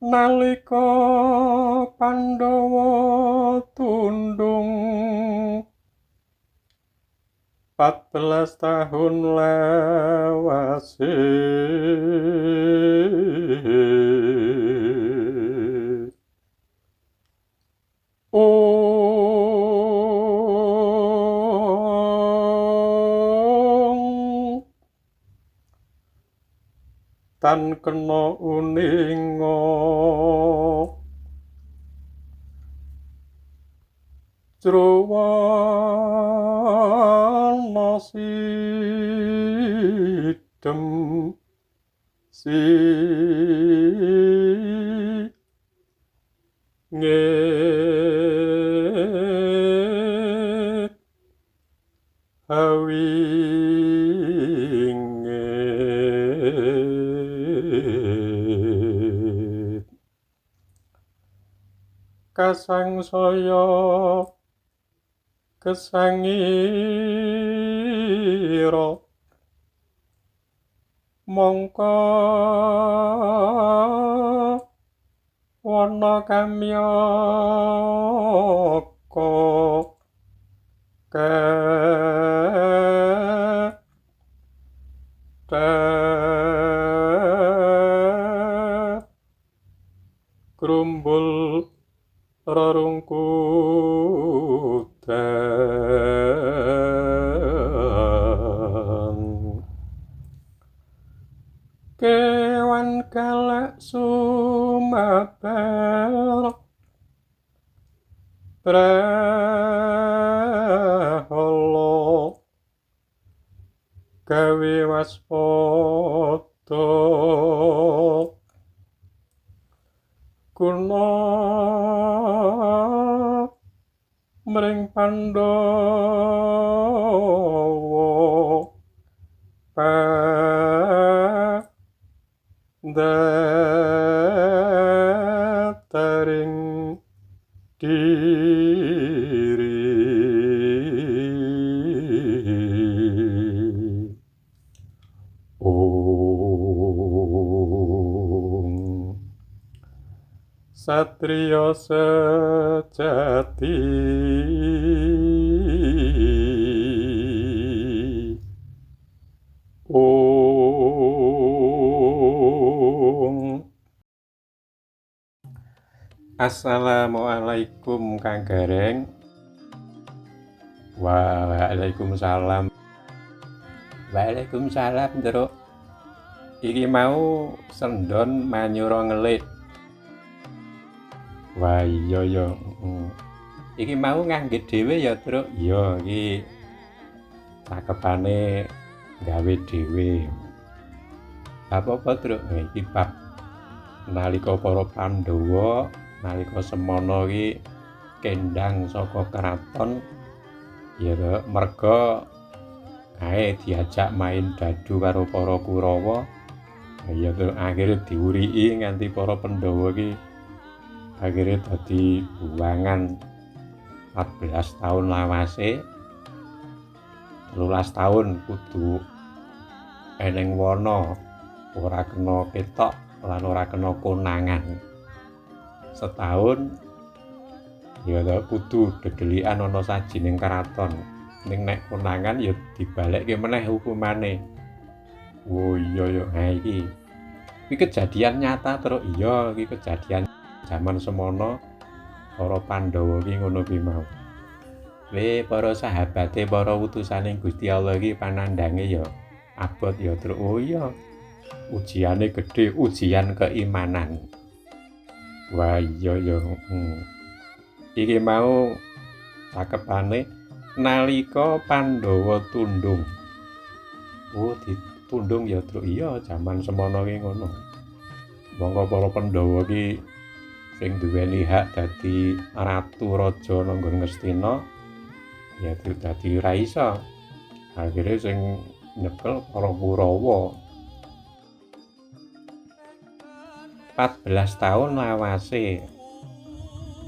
Nalika Pandhawa tundung 14 tahun lawase. Ong tan kena uninga Jrowana sidem si nge hawinge kasangsaya kesangira mongko wana kamyaka krumbul rerungkutan kewan galak sumabar prahala gawe waspada kuna mring Pandhawa pandhataring diri. Om Satriya sejati. Om. Assalamualaikum Kang Gareng. Waalaikumsalam. Waalaikumsalam, Ndruk. Iki mau sendon manyura ngelik. Wah iya ya. Iki mau nganggit dhewe ya, Truk? Iya, iki cakepane gawe dhewe. Bab apa, Truk? Iki bab nalika para Pandhawa nalika semana iki kendang saka kraton ya merga kae diajak main dadu karo para Kurawa. Ya terus akhire diuriki nganti para Pandhawa iki akhirnya dadi buangan 14 tahun lawase, 13 tahun kudu eneng wana, ora kena ketok lan ora kena konangan. Setahun ya kudu dedelikan ana sajining keraton. Ning nek konangan ya dibalekke meneh hukumane. Oh iya ya, ha iki. Iki kejadian nyata terus iya iki kejadian jaman semono para Pandhawa iki ngono kuwi mau. We para sahabate para utusane Gusti Allah iki panandange ya abot ya truk. Oh iya. Ujiane gedhe, ujian keimanan. Wah iya ya. Iki mau cakepane nalika Pandhawa tundung. Oh ditundung ya truk. Iya jaman semono iki ngono. Monggo para Pandhawa iki sing duweni hak dadi ratu raja nang nggon Ngastina ya dadi ra iso. Akhire sing nyekel para Kurawa. 14 tahun lawase.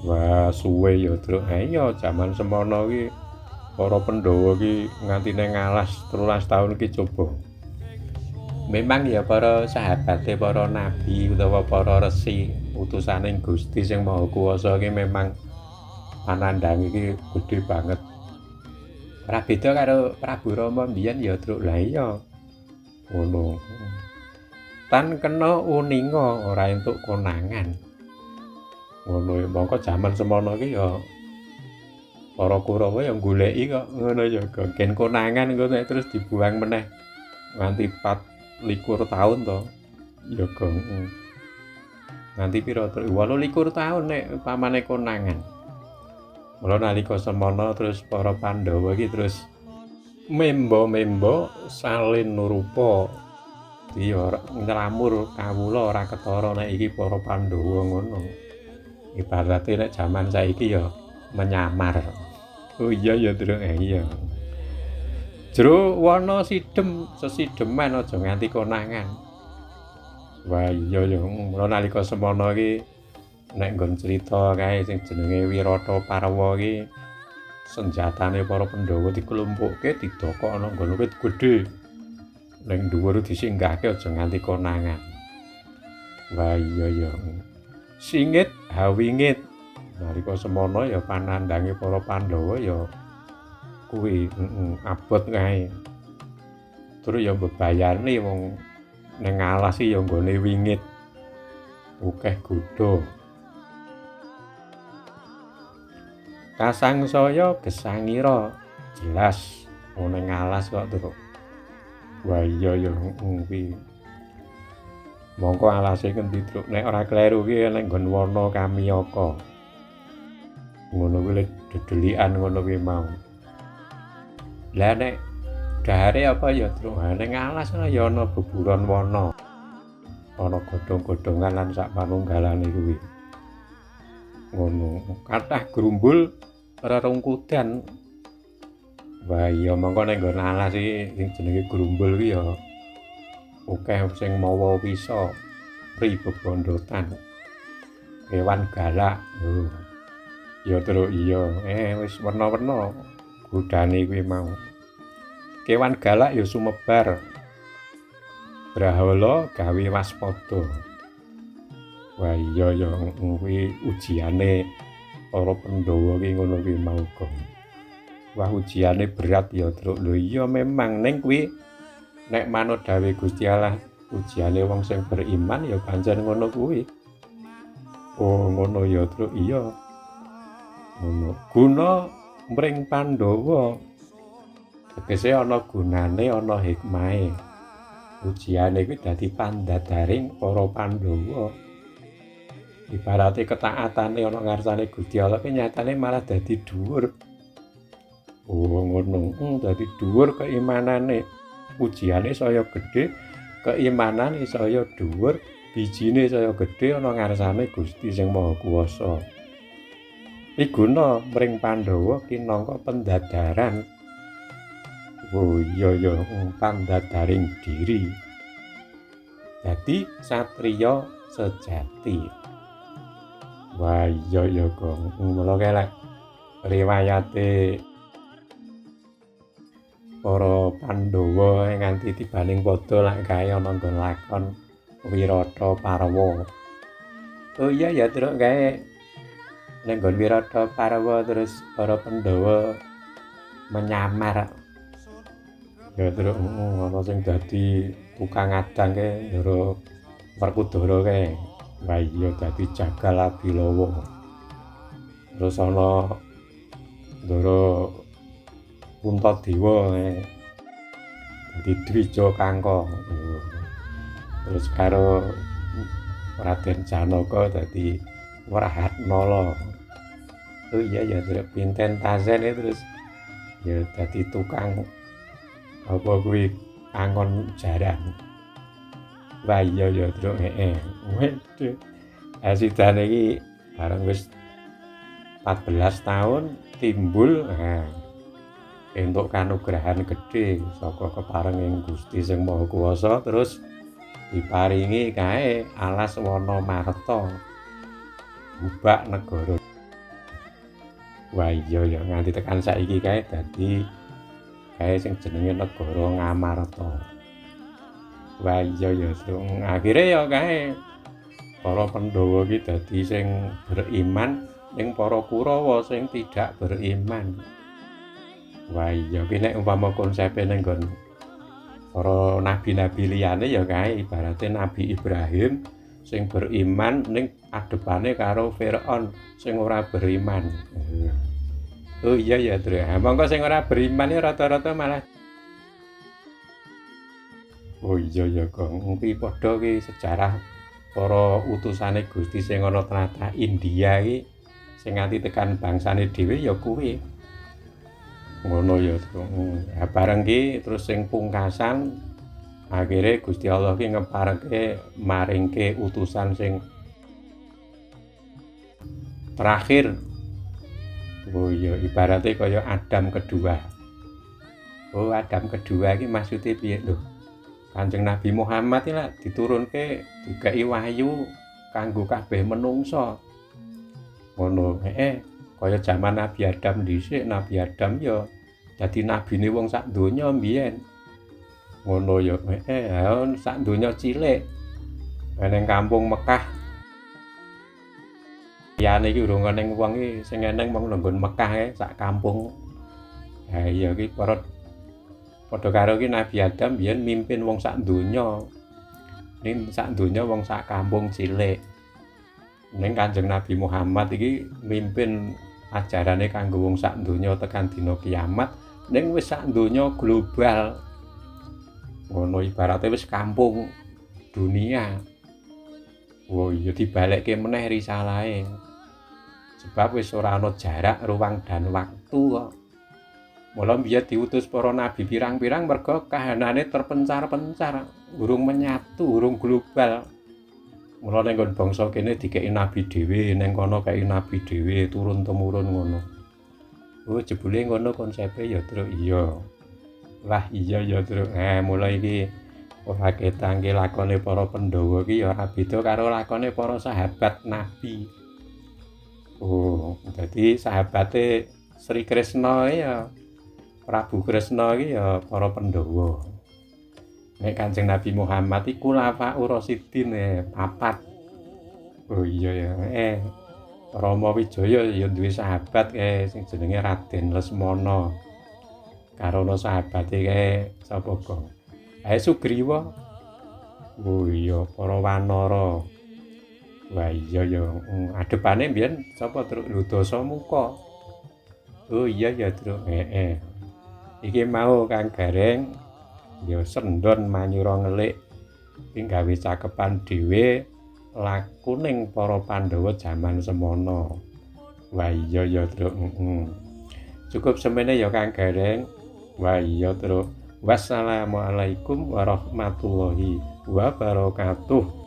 Wah suwe ya Truk. Iya jaman semono iki para Pandhawa iki nganti nang alas 13 tahun iki coba. Memang ya para sahabate para nabi utawa para resi utusaning Gusti sing Maha Kuwasa iki memang panandhang iki gedhe banget. Ora beda karo Prabu Rama mbiyen ya, Truk. Lah iya. Ngono. Tan kena uninga ora entuk konangan. Ngono ya, mongko jaman semono iki ya para Kurawa ya goleki kok ngono ya, gen konangan engko nek terus dibuang meneh nganti 24 tahun to. Ya gong. Nganti pira, Truk? 28 tahun nek pamane konangan. Mula nalika semono terus para Pandhawa iki terus memba-memba salin rupa. Dadi ora nylamur kawula ora ketara nek iki para Pandhawa ngono. Ibarate nek jaman saiki ya menyamar. Oh iya ya, Truk. Iya. Jero wana sidem, sesideman aja nganti konangan. Wah iya ya, mula nalika semono iki nek nggon crita kae sing jenenge Wirata Parwa iki senjatane para Pandhawa diklumpukke didokok ana nggon wit gedhe. Ning dhuwur disinggahke aja nganti konangan. Wah iya ya. Singit hawingit. Nalika semono ya panandhange para Pandhawa ya kuwi abot kae. Terus ya bebayane wong ning alas iki ya nggone wingit. Akeh godha. Kasangsaya gesangira jelas wong ning alas kok, Truk. Wah iya ya kuwi. Mongko alase ngendi, Truk? Nek ora kleru ki ning nggon wana Kamiyaka. Ngono kuwi dedelikan ngono kuwi mau. Lah nek dahare apa ya, Truk? Ha ning alas ya ana beburon wana. Ana godhong-godhongan lan sak panunggalane kuwi. Ngono, kathah grumbul rerungkudan. Wah iya, mongko nek nggon alas iki sing jenenge grumbul iki ya akeh sing mawa wisa, pri bebondotan. Kewan galak. Oh. Ya, Truk, iya. Wis werna-werna godane kuwi mau. Kewan galak ya sumebar. Brahala gawe waspada. Wah iya ya, kuwi ujiane para Pandhawa ki ngono kuwi mau kok. Wah ujiane berat ya, Truk. Lho iya memang ning kuwi nek manut dawuh Gusti Allah ujiane wong sing beriman ya pancen ngono kuwi. Oh ngono ya, Truk. Iya. Ngono. Guna mring Pandhawa. Tegese ana gunane, ana hikmahe. Ujiane kuwi dadi pandadaring para Pandhawa. Ibarate ketaatane ana ngarsane Gusti Allah kuwi nyatane malah dadi dhuwur. Oh ngono, dadi dhuwur keimanane. Ujiane saya gedhe, keimanane saya dhuwur, bijine saya gedhe ana ngarsane Gusti sing Maha Kuwasa. Piguna mring Pandhawa kinangka pendadaran. Oh iya ya, pandadaring diri. Dadi satriya sejati. Wah iya ya, Gong. Mula kelek riwayate para Pandhawa nganti tibaning padha lak gawe ana nggon lakon Wirata Parwa. Oh iya ya, Truk, gawe ning nggon Wirata Parwa terus para Pandhawa menyamar. Ya, Truk, ana sing dadi tukang adang kae Ndara Werkudara kae. Wah iya dadi Jagal Abilawa. Terus ana Ndara Puntadewa dadi Dwija Kangka. Terus karo Raden Janaka dadi Wrahatnala. Oh iya ya, Truk, Pinten Tasen terus ya dadi tukang apa kuwi angon jaran. Wah iya ya, Truk, heeh. Waduh. Asidane iki bareng wis 14 tahun timbul entuk kanugrahan gedhe saka keparenging Gusti sing Maha Kuwasa terus diparingi kae alas wana marta bubak negara. Wah iya ya, nganti tekan saiki kae dadi kae sing jenenge negara Ngamarta. Wah iya ya, akhire ya kae para Pandhawa iki dadi sing beriman ning para Kurawa sing tidak beriman. Wah iya ki nek umpama konsepe ning nggon para nabi-nabi liyane ya kae ibarate Nabi Ibrahim sing beriman ning adepane karo Firaun sing ora beriman. Oh iya ya, Tru. Monggo sing ora beriman ya rata-rata malah oh iya ya, Gong. Kuwi padha ki sejarah para utusane Gusti sing ana tlatah India iki sing nganti tekan bangsane dhewe ya kuwi. Ngono ya, Tru. Ha bareng ki terus sing pungkasan akhire Gusti Allah ki ngepareke maringke utusan sing terakhir. Oh iya, ibaratnya kaya Adam kedua. Oh, Adam kedua iki maksude piye lho? Kanjeng Nabi Muhammad iki lak diturunke dikai wahyu kanggo kabeh menungsa. Ngono, heeh. Kaya jaman Nabi Adam dhisik, Nabi Adam ya dadi nabine wong sak donya mbiyen. Ngono ya, heeh, sak donya cilik. Ning kampung Mekah. Liyane iki urung eneng wong iki sing eneng mung nang Mekah ae sak kampung. Ha iya iki para padha karo iki Nabi Adam biyen mimpin wong sak donya. Ning sak donya wong sak kampung cilik. Ning Kanjeng Nabi Muhammad iki mimpin ajarane kanggo wong sak donya tekan dina kiamat, ning wis sak donya global. Ngono ibarate wis kampung dunia. Oh iya dibalekke meneh risalahe. Sebab wis ora ana jarak ruang dan waktu kok. Mula biyen diutus para nabi pirang-pirang merga kahanane terpencar-pencar, urung menyatu, urung global. Mula ning nggon bangsa kene dikeki nabi dhewe, ning kono kei nabi dhewe, turun temurun ngono. Oh jebule ngono konsepe ya, Tru. Iya. Wah iya ya, Tru. Mula iki ora ketangke lakone para Pandhawa iki ya ora beda karo lakone para sahabat Nabi. Oh, dadi sahabate Sri Kresna ya Prabu Kresna iki ya para Pandhawa. Nek Kanjeng Nabi Muhammad iku Khulafaur Rasyidin papat. Oh iya ya, Rama Wijaya ya duwe sahabat sing jenenge Raden Lesmana. Karono sahabate kae sapa kok? Sugriwa. Oh iya, para wanara. Wah iya ya, adepane mbiyen sapa, Truk? Lho Dasamuka. Oh iya ya, Truk. Heeh. Iki mau Kang Gareng ya sendon manyura ngelik iki gawe cakepan dhewe lakuning para Pandhawa jaman semono. Wah iya ya, Truk. Cukup semene ya Kang Gareng. Wah iya, Truk. Wassalamualaikum warahmatullahi wabarakatuh.